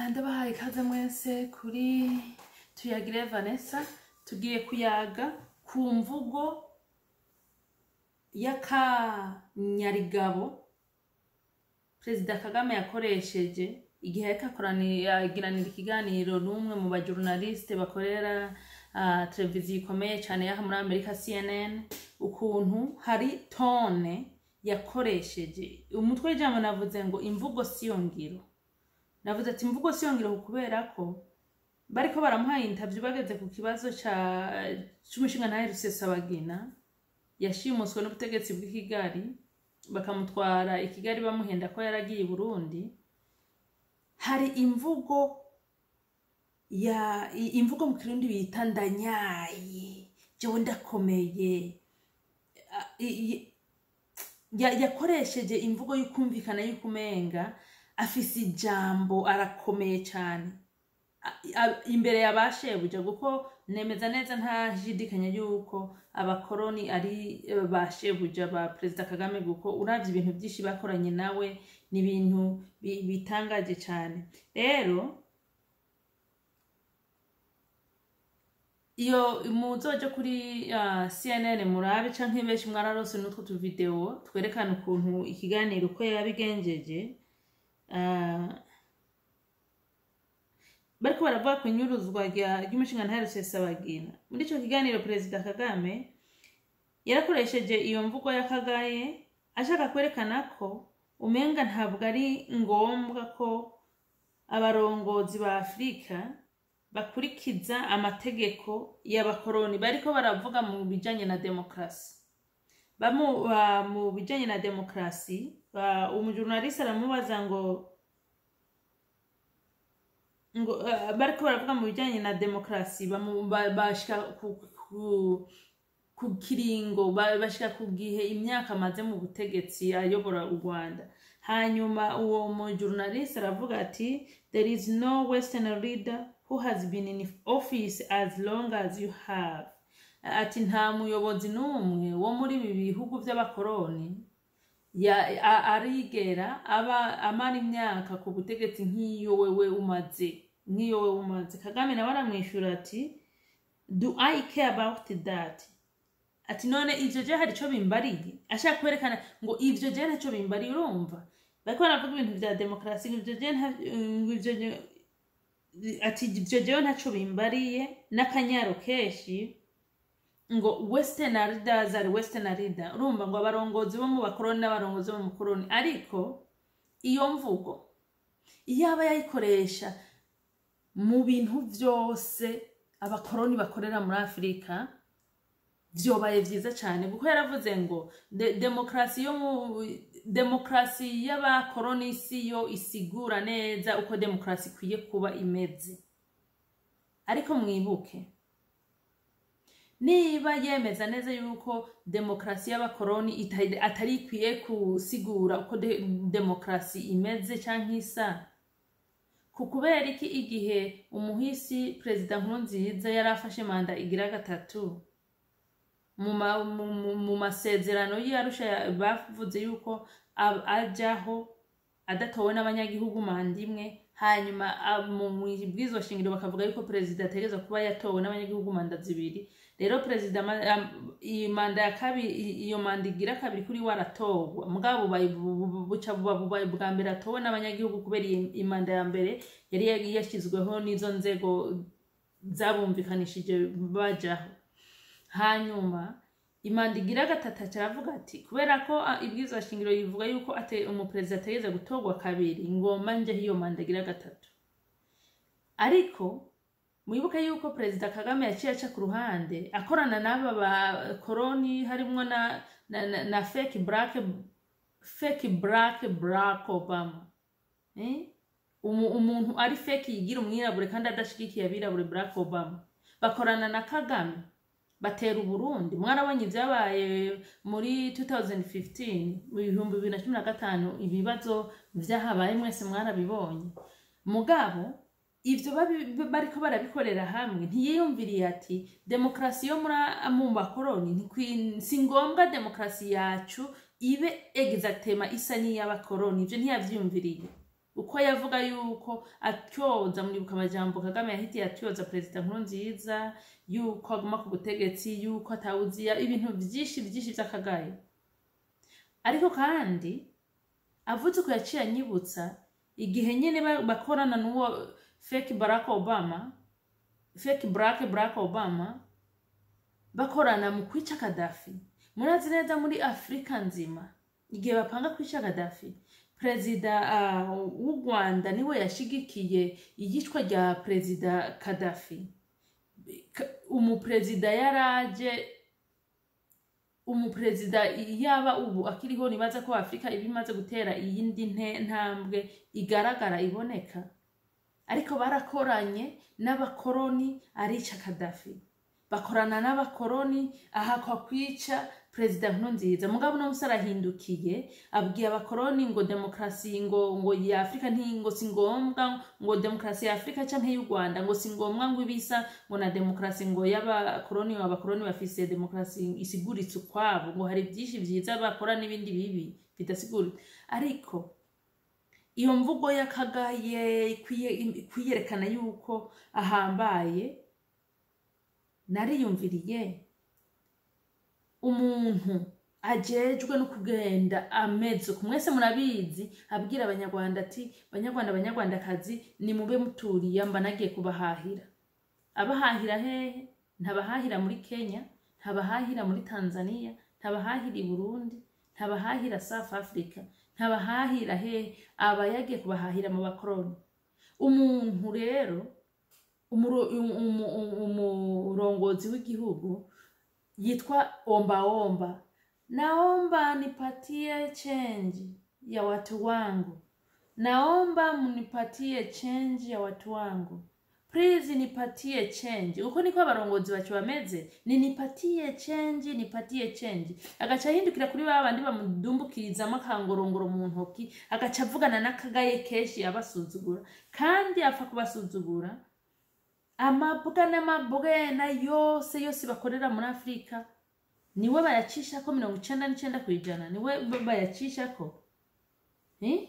Ndabahaye ikaze mwese kuri Tuyagire Vanessa. Tugiye kuyaga ku mvugo y'akanyarigabo Perezida Kagame yakoresheje igihe yariko agiranira ikiganiro n'umwe mu bajournaliste bakorera televiziyo ikomeye cane yaha muri Amerika, CNN, ukuntu hari tone yakoresheje. Umutwe w'ijambo navuze ngo "Imvugo siyo ngiro". Navuze ati imvugo siyo ngiro kubera ko bariko baramuha interview, bageze ku kibazo c'umushingantahe Rusesabagina yashimuswe n'ubutegetsi bw'i Kigali, bakamutwara i Kigali bamuhenda ko yaragiye i Burundi. Hari imvugo ya imvugo mu Kirundi bita "ndanyaye", "jewe ndakomeye". Yakoresheje imvugo y'ukumvikana y'ukumenga afise ijambo, arakomeye cane imbere ya ba shebuja, kuko nemeza neza ntashidikanya yuko abakoroni ari ba shebuja ba Perezida Kagame, kuko uravye ibintu vyinshi bakoranye nawe ni ibintu bitangaje cane. Rero iyo muzoje kuri CNN murabe, canke benshi mwararose n'utwo tuvideo twerekana ukuntu ikiganiro uko yabigenjeje. Bariko baravuga ku inyuruzwa ry'umushingantahe Rusesabagina. Muri ico kiganiro Perezida Kagame yarakoresheje iyo mvugo y'akagaye, ashaka kwerekana ko umenga ntabwo ari ngombwa ko abarongozi ba Afurika bakurikiza amategeko y'abakoroni. Bariko baravuga mu bijanye na demokarasi, mu bijanye na demokarasi, umujournaliste aramubaza ngo bariko baravuga mu bijanye na demokarasi, bashika ku kiringo, bashika ku gihe imyaka amaze mu butegetsi ayobora u Rwanda. Hanyuma uwo mujournaliste aravuga ati: "There is no western leader who has been in office as long as you have." Ati nta muyobozi n'umwe wo muri ibi bihugu vy'abakoroni arigera aba amara imyaka ku butegetsi nk'iyo wewe umaze, nk'iyo wewe umaze. Kagame nawe aramwishura ati: "Do I care about that?" Ati none ivyo je hari ico bimbariye? Ashaka kwerekana ngo ivyo je ntaco bimbariye. Urumva bariko baravuga ibintu vya demokarasi, ngo ivyo je ngo ivyo ati ivyo jewe ntaco bimbariye n'akanyaro kenshi, ngo western leaders are western leader. Urumva ngo abarongozi bo mu bakoroni n'abarongozi bo mu mukoroni. Ariko iyo mvugo iyo aba yayikoresha mu bintu vyose abakoroni bakorera muri Afurika, vyobaye vyiza cane, kuko yaravuze ngo demokarasi yo mu demokarasi y'abakoroni siyo isigura neza uko demokarasi ikwiye kuba imeze. Ariko mwibuke, niba yemeza neza yuko demokarasi y'abakoroni atari ikwiye gusigura uko demokarasi imeze canke isa, ku kubera iki igihe umuhisi Perezida Nkurunziza yari afashe manda igira gatatu, mu masezerano y'Arusha bavuze yuko ajaho adatowe n'abanyagihugu manda imwe, hanyuma mu bwizo shingiro bakavuga yuko perezida ategerezwa kuba yatowe n'abanyagihugu manda zibiri? Rero perezida iyi manda ya kabiri, iyo manda igira kabiri kuri we aratorwa, mugabo buca buba bubaye bwa mbere atowe n'abanyagihugu, kubera iyi manda ya mbere yari yashyizweho n'izo nzego zabumvikanishije bajaho. Hanyuma imanda igira gatatu aca aravuga ati kubera ko ibwirizwa shingiro rivuga yuko umuperezida ategereza gutorwa kabiri, ngomba njeho iyo manda igira gatatu. Ariko mwibuke yuko Perezida Kagame yaciye aca ku ruhande akorana n'aba bakoroni, harimwo na fake black Barack Obama, eh? Umuntu ari fake yigira umwirabure kandi adashigikiye abirabure, Barack Obama, bakorana na Kagame batera Uburundi. Mwarabonye ibyabaye muri 2015, mu 2015, ibibazo vyahabaye mwese mwarabibonye. Mugabo ivyo bariko barabikorera hamwe, ntiyiyumviriye ati demokarasi yo muri mu bakoroni si ngombwa demokarasi yacu ibe exactement isa n'iy'abakoroni. Ivyo ntiyavyiyumviriye. Uko yavuga yuko atyoza, muribuka amajambo Kagame yahitiye atyoza Perezida Nkurunziza, yuko aguma ku butegetsi, yuko atawuziya, ibintu vyinshi vyinshi vy'akagayo. Ariko kandi avuze uko, yaciye anyibutsa igihe nyene bakorana n'uwo fake Barack Obama, fake Black Obama, bakorana mu kwica Kadafi. Murazi neza muri Afurika nzima, igihe bapanga kwica Kadafi, perezida w'u Rwanda niwe yashigikiye iyicwa rya Perezida Kadafi. Umuperezida yaraje, umuperezida yaba ubu akiriho, nibaza ko Afurika iba imaze gutera iyindi ntambwe igaragara, iboneka. Ariko barakoranye n'abakoroni, arica Kadafi, bakorana n'abakoroni ahakwa kwica Perezida Nkurunziza. Mugabo uno musi arahindukiye, abwiye abakoroni ngo demokarasi ngo ya Afurika ngo si ngombwa, ngo demokarasi ya Afurika canke y'u Rwanda ngo si ngombwa, ngo ibisa ngo na demokarasi ngo y'abakoroni, abakoroni bafise demokarasi isiguritse ukwabo, ngo hari byinshi vyiza bakora n'ibindi bibi bidasiguritse. Ariko iyo mvugo y'akagaye ikwiyerekana yuko ahambaye. Nariyumviriye umuntu ajejwe no kugenda ameze uku, mwese murabizi, abwira Abanyarwanda ati: "Banyarwanda, Banyarwandakazi, nimube muturiye, mba nagiye kubahahira." Abahahira hehe? Ntabahahira muri Kenya, ntabahahira muri Tanzania, ntabahahira i Burundi, ntabahahira South Africa, ntabahahira hehe? Aba yagiye kubahahira mu bakoroni. Umuntu rero umurongozi w'igihugu yitwa ombaomba, "Naomba nipatie change ya watu wangu, naomba mnipatie change ya watu wangu, please nipatie change." Uko niko abarongozi bacu bameze, ni "nipatie change, nipatie change". Agaca ahindukira kuri ba bandi bamudumbukirizamo akangorongoro mu ntoki, agaca avugana n'akagaye kenshi, abasuzugura, kandi apfa kubasuzugura. Amabwa n'amabwena yose yose bakorera muri Afurika niwe bayacishako, 99% niwe bayacishako. Eh?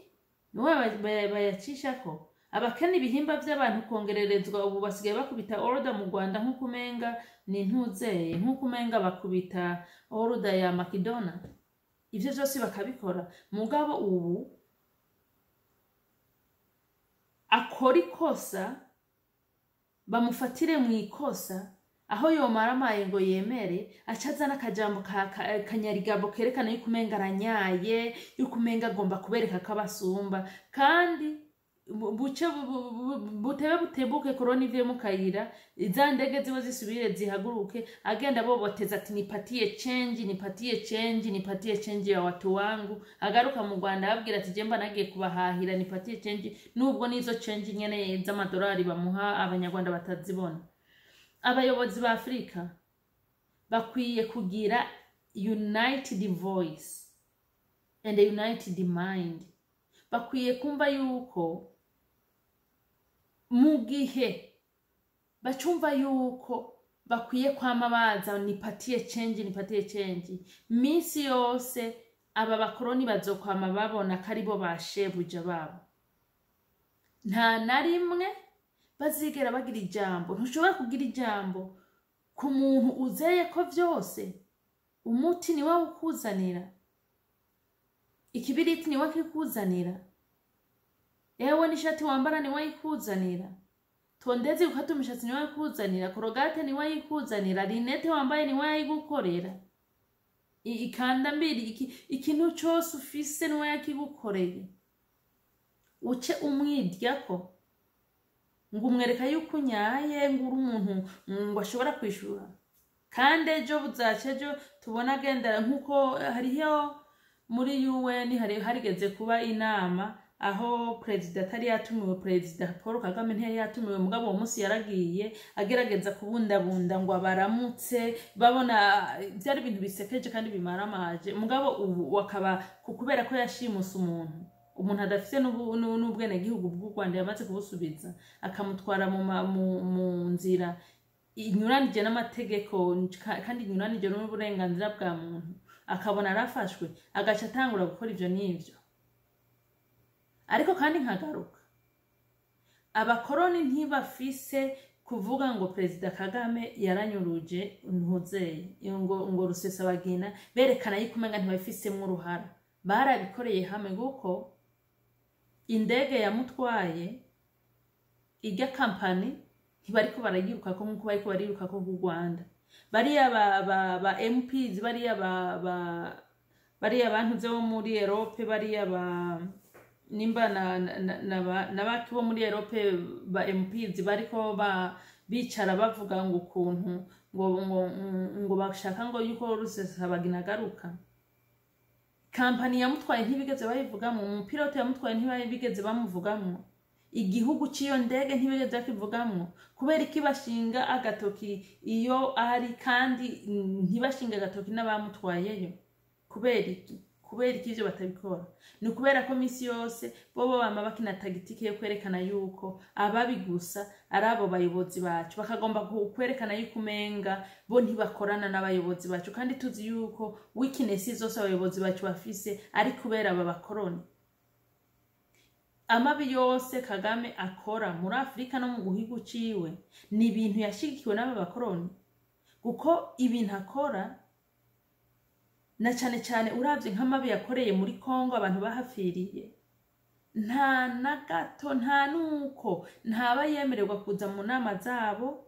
Niwe bayacishako. Abakene, ibihimba by'abantu kongererezwa, ubu basigaye bakubita order mu Rwanda nk'uko umenga ni ntuzeye, nk'uko umenga bakubita order ya McDonald. Ivyo vyose bakabikora, mugabo ubu akora ikosa, bamufatire mu ikosa, aho yomaramaye ngo yemere, aca azana akajambo kanyarigabo kerekana yuko umenga aranyaye, yuko umenga agomba kubereka ko abasumba. Kandi buce butebe butebuke, korona ivuye mu kayira, za ndege ziwe zisubire zihaguruke, agenda boboteza ati: "Nipatie change, nipatie change, nipatie change ya watu wangu." Agaruka mu Rwanda ababwira ati: "Je mba nagiye kubahahira, nipatie change." Nubwo n'izo change nyene z'amadolari bamuha Abanyarwanda batazibona. Abayobozi ba Afurika bakwiye kugira united voice and a united mind. Bakwiye kumva yuko mu gihe bacumva yuko bakwiye kwama baza "nipatie change, nipatie change" minsi yose, aba bakoroni bazokwama babona ko aribo ba shebuja babo. Nta na rimwe bazigera bagira ijambo. Ntushobora kugira ijambo ku muntu uzeye ko vyose. Umuti niwe awukuzanira, ikibiriti niwe akikuzanira, ewe n'ishati wambara niwe ayikuzanira, tondeuse gukata umushatsi niwe ayikuzanira, Colgate niwe ayikuzanira, lunettes wambaye niwe ayigukorera, ikanda mbiri, ikintu cose ufise niwe yakigukoreye. Uce umwidyako ngo umwereka yuko unyaye, ngo uri umuntu ngo ashobora kwishura. Kandi ejo buzaca ejo tubona agendera nk'uko hariho muri UN hari harigeze kuba inama aho perezida atari yatumiwe. Perezida Paul Kagame ntiyari yatumiwe, mugabo uwo munsi yaragiye, agerageza kubundabunda ngo abaramutse. Babona byari ibintu bisekeje kandi bimaramaje. Mugabo ubu akaba kubera ko yashimuse umuntu adafite n'ubwenegihugu bw'u Rwanda, yamaze kubusubiza, akamutwara mu nzira inyuranije n'amategeko kandi inyuranije n'uburenganzira bwa muntu, akabona arafashwe, agaca atangura gukora ivyo n'ivyo. Ariko kandi nkagaruka, abakoroni ntibafise kuvuga ngo Perezida Kagame yaranyuruje ntuzeye ngo Rusesabagina, berekana yuko umenga ntibabifisemwo uruhara. Barabikoreye hamwe, kuko indege yamutwaye, irya kampani, ntibariko barayirukako nkuko bariko barirukako ku Rwanda. Bariya ba MPs, bariya ba bariya bantuze bo muri Europe, bariya ba nimba na baki bo muri Europe, ba MPs, bariko ba bicara bavuga ngo ukuntu ngo bashaka ngo yuko Rusesabagina agaruka. Kampani yamutwaye ntibigeze bayivugamo, umupilote yamutwaye ntibigeze bamuvugamwo, igihugu cy'iyo ndege ntibigeze bakivugamwo. Kubera iki bashinga agatoki iyo ari kandi ntibashinga agatoki n'abamutwayeyo? Kubera iki? Kubera iki ivyo batabikora? Ni ukubera ko misi yose bobo bama bakina tactique yo kwerekana yuko ababi gusa ari abo bayobozi bacu, bakagomba kwerekana yuko umenga bo ntibakorana n'abayobozi bacu, kandi tuzi yuko weakness zose abayobozi bacu bafise ari kubera aba bakoroni. Amabi yose Kagame akora muri Afurika no mu gihugu ciwe ni ibintu yashigikiwe n'aba bakoroni, kuko ibintu akora, na cane cane uravye nk'amabi yakoreye muri Kongo, abantu bahapfiriye, nta na gato, nta nuko ntaba yemererwa kuza mu nama zabo,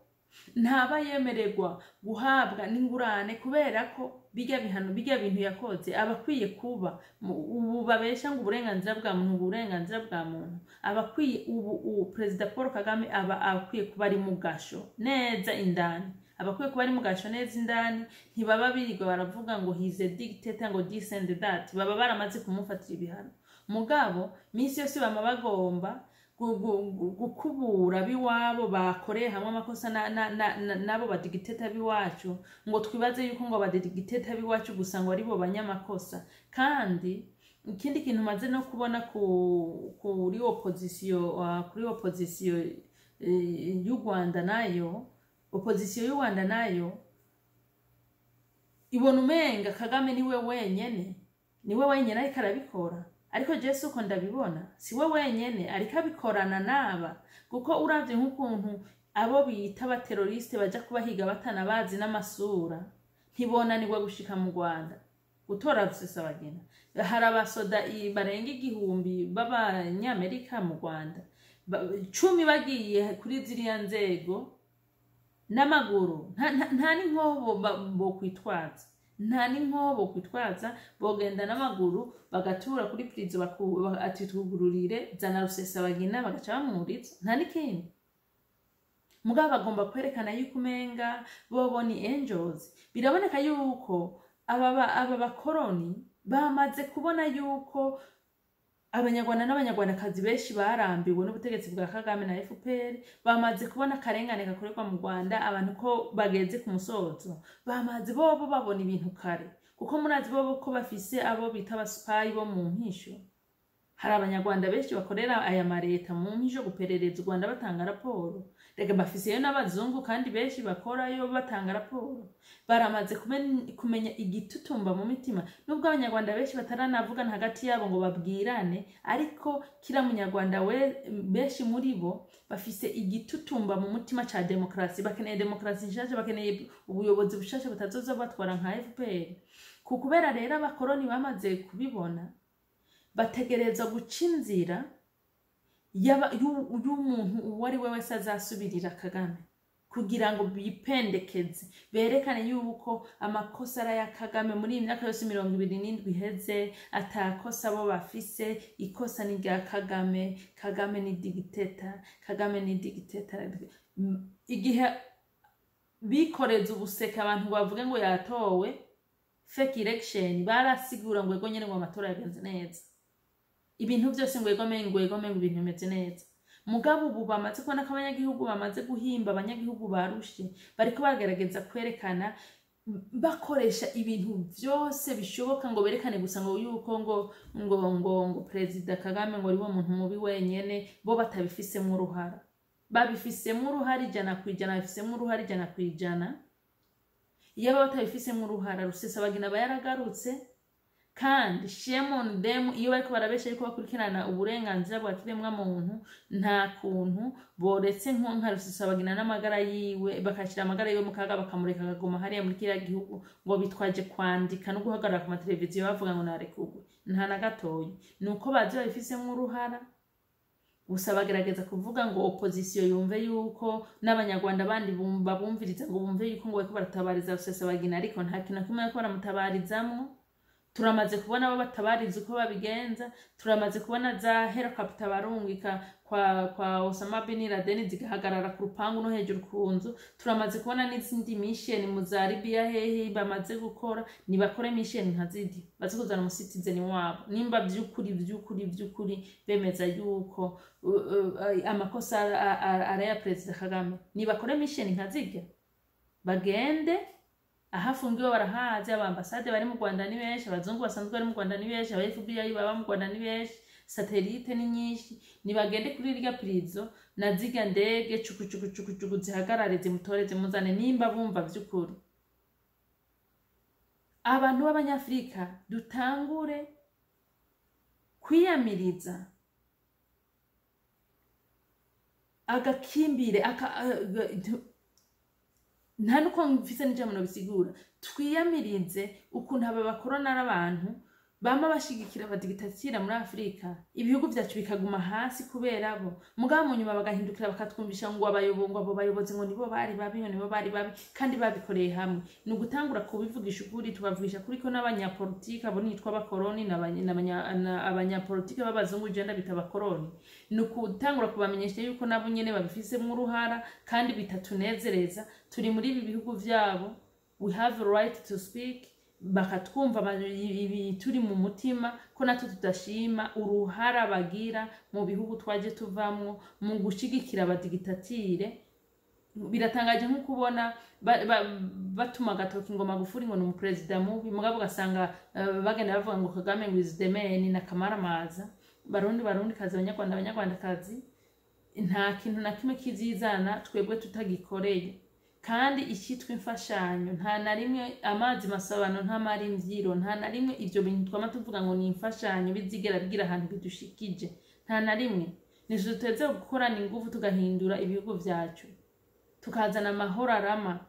ntaba yemererwa guhabwa n'ingurane, kubera ko bijya bihano, bijya bintu yakoze, aba akwiye kuba ubu babesha ngo uburenganzira bwa muntu, uburenganzira bwa muntu, aba akwiye ubu Perezida Paul Kagame aba akwiye kuba ari mu gasho neza indani, aba akwiye kuba ari mu gasho neza indani. Ntibaba birirwa baravuga ngo he's a dictator, ngo this and that, baba baramaze kumufatira ibihano. Mugabo minsi yose bama bagomba gukubura b'iwabo bakoreye hamwe amakosa n'abo badictator b'iwacu, ngo twibaze yuko ngo abadictator b'iwacu gusa ngo aribo banyamakosa. Kandi ikindi kintu maze no kubona kuri opposition, kuri opposition y'u Rwanda nayo, opposition y'u Rwanda nayo ibona umenga Kagame niwe wenyene, niwe wenyene ariko arabikora. Ariko jewe uko ndabibona, si we wenyene ariko abikorana n'aba, kuko uravye nk'ukuntu abo bita abateroriste baja kubahiga batanabazi n'amasura, ntibonanirwa gushika mu Rwanda gutora Rusesabagina. Hari abasoda barenga 1000 b'abanyamerika mu Rwanda, 10 bagiye kuri ziriya nzego n'amaguru, nta n'inkobo bokwitwaza, nta n'inkobo bokwitwaza, bogenda n'amaguru bagatura kuri prison, ati twugururire, zana Rusesabagina, bagaca bamwuriza, nta n'ikindi. Mugabo bagomba kwerekana yuko umenga bobo ni angels. Biraboneka yuko aba bakoroni bamaze kubona yuko Abanyarwanda n'Abanyarwandakazi benshi barambiwe n'ubutegetsi bwa Kagame na FPR. Bamaze kubona akarengane gakorerwa mu Rwanda, abantu ko bageze ku musozo. Bamaze bobo babona ibintu kare, kuko murazi bobo ko bafise abo bita abasipayi bo mu mpisho. Hari Abanyarwanda benshi bakorera aya mareta mu mpisho guperereza u Rwanda, batanga raporo. Reka bafiseyo n'abazungu kandi benshi bakorayo, batanga raporo. Baramaze kumenya igitutumba mu mitima, nubwo Abanyarwanda benshi bataranavugana hagati yabo ngo babwirane, ariko kila Munyarwanda we, benshi muri bo bafise igitutumba mu mutima ca demokarasi. Bakeneye demokarasi nshasha, bakeneye ubuyobozi bushasha butazoza batwara nka FPR. Ku kubera rero abakoroni bamaze kubibona, bategereza guca inzira y'umuntu uwo ari we wese azasubirira Kagame, kugira ngo bipendekeze, berekane yuko amakosa ari aya Kagame muri iyi myaka yose 27 iheze, atakosa bo bafise, ikosa ni rya Kagame. Kagame ni dictator, Kagame ni dictator. Igihe bikoreza ubuseke abantu ngo bavuge ngo yatowe, fake election, barasigura ngo ego nyene, ngo amatora yagenze neza, ibintu byose ngo egome, ngo egome, ngo ibintu bimeze neza. Mugabo ubu bamaze kubona ko abanyagihugu bamaze guhimba, abanyagihugu barushe, bariko bagerageza kwerekana, bakoresha ibintu byose bishoboka ngo berekane gusa ngo yuko ngo Perezida Kagame ngo ariwe muntu mubi wenyene, bo batabifisemo uruhara. Babifisemo uruhara 100%, babifisemo uruhara 100%. Iyo baba batabifisemo uruhara, Rusesabagina aba yaragarutse. Kandi shame on them iyo bariko barabesha yuko bakurikirana uburenganzira bwa kiremwa muntu. Nta kuntu boretse nko nka Rusesabagina n'amagara yiwe, bakashyira amagara yiwe mu kaga, bakamureka akaguma hariya muri kiriya gihugu, ngo bitwaje kwandika no guhagarara ku mateleviziyo bavuga ngo narekurwe. Nta na gatoyi. Ni uko bazi babifisemwo uruhara gusa, bagerageza kuvuga ngo opposition yumve yuko n'Abanyarwanda bandi babumviriza, ngo bumve yuko ngo bariko baratabariza Rusesabagina, ariko nta kintu na kimwe bariko baramutabarizamwo. Turamaze kubona abo batabariza uko babigenza. Turamaze kubona za helicopter barungika kwa Osama bin Laden zigahagarara ku rupangu no hejuru ku nzu. Turamaze kubona n'izindi mission mu za Libya, hehe bamaze gukora. Nibakore mission nka zidi, baze kuzana umu citizen wabo, nimba vy'ukuri vy'ukuri vy'ukuri bemeza yuko amakosa ari aya Perezida Kagame. Nibakore mission nka zirya, bagende aho afungiwe barahazi. Abambasade bari mu Rwanda ni benshi, abazungu basanzwe bari mu Rwanda ni benshi, aba FBI baba mu Rwanda ni benshi, satellite ni nyinshi. Nibagende kuri irya prison na zirya ndege cuku cuku cuku cuku zihagarare, zimutore, zimuzane, nimba bumva vy'ukuri. Abantu b'Abanyafurika dutangure kwiyamiriza agakimbire aka, nta nuko mfise n'ijambo bisigura. Twiyamirize ukuntu aba bakorona ari abantu bama bashigikira abadigitatira muri Afurika, ibihugu vyacu bikaguma hasi kubera bo. Mugabo mu nyuma bagahindukira bakatwumvisha ngo ngo abo bayobozi ngo nibo bari babi, ngo nibo bari babi, kandi babikoreye hamwe. Ni ugutangura kubivugisha ukuri, tukavugisha kuri ko n'abanyapolitike abo nitwa abakoroni, abanyapolitike b'abazungu jenda bita abakoroni. Ni ukutangura kubamenyesha yuko nabo nyene babifisemwo uruhara kandi bitatunezereza. Turi muri ibi bihugu vyabo, we have a right to speak, bakatwumva ibi turi mu mutima, ko natwe tudashima uruhara bagira mu bihugu twaje tuvamwo mu gushigikira abadigitatire. Biratangaje nko kubona batuma agatoki ngo Magufuli ngo ni umuperezida mubi, mugabo ugasanga bagenda bavuga ngo Kagame ngo is the man na kamaramaza. Barundi, Barundi kazi, Abanyarwanda, Abanyarwandakazi, nta kintu na kimwe kizizana twebwe tutagikoreye. Kandi icyitwa imfashanyo, nta na rimwe amazi masabano ntamara imvyiro. Nta na rimwe ivyo bintu twama tuvuga ngo ni imfashanyo bizigera bigira ahantu bidushikije, nta na rimwe. Ntituteze gukorana ingufu tugahindura ibihugu vyacu, tukazana amahoro arama.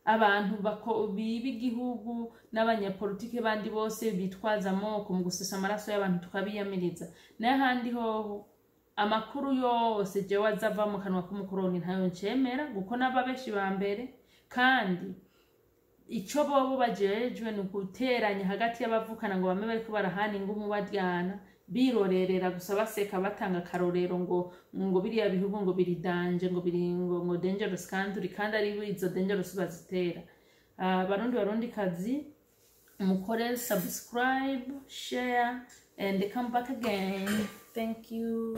Abantu biba igihugu n'abanyapolitike bandi bose bitwaza amoko mu gusesa amaraso y'abantu, tukabiyamiriza. N'ahandi hoho amakuru yose jewe azava mu kanwa k'umukoroni ntayo ncemera, kuko n'ababeshi ba mbere. Kandi ico bobo bajejwe ni uguteranya hagati y'abavukana, ngo bame bariko barahana ingumu, baryana, birorerera gusa, baseka, batanga akarorero ngo biriya bihugu ngo biri danger, ngo biri ngo dangerous country, kandi ari izo dangerous bazitera. Barundi, Barundi kazi, mukore subscribe, share and come back again. Thank you.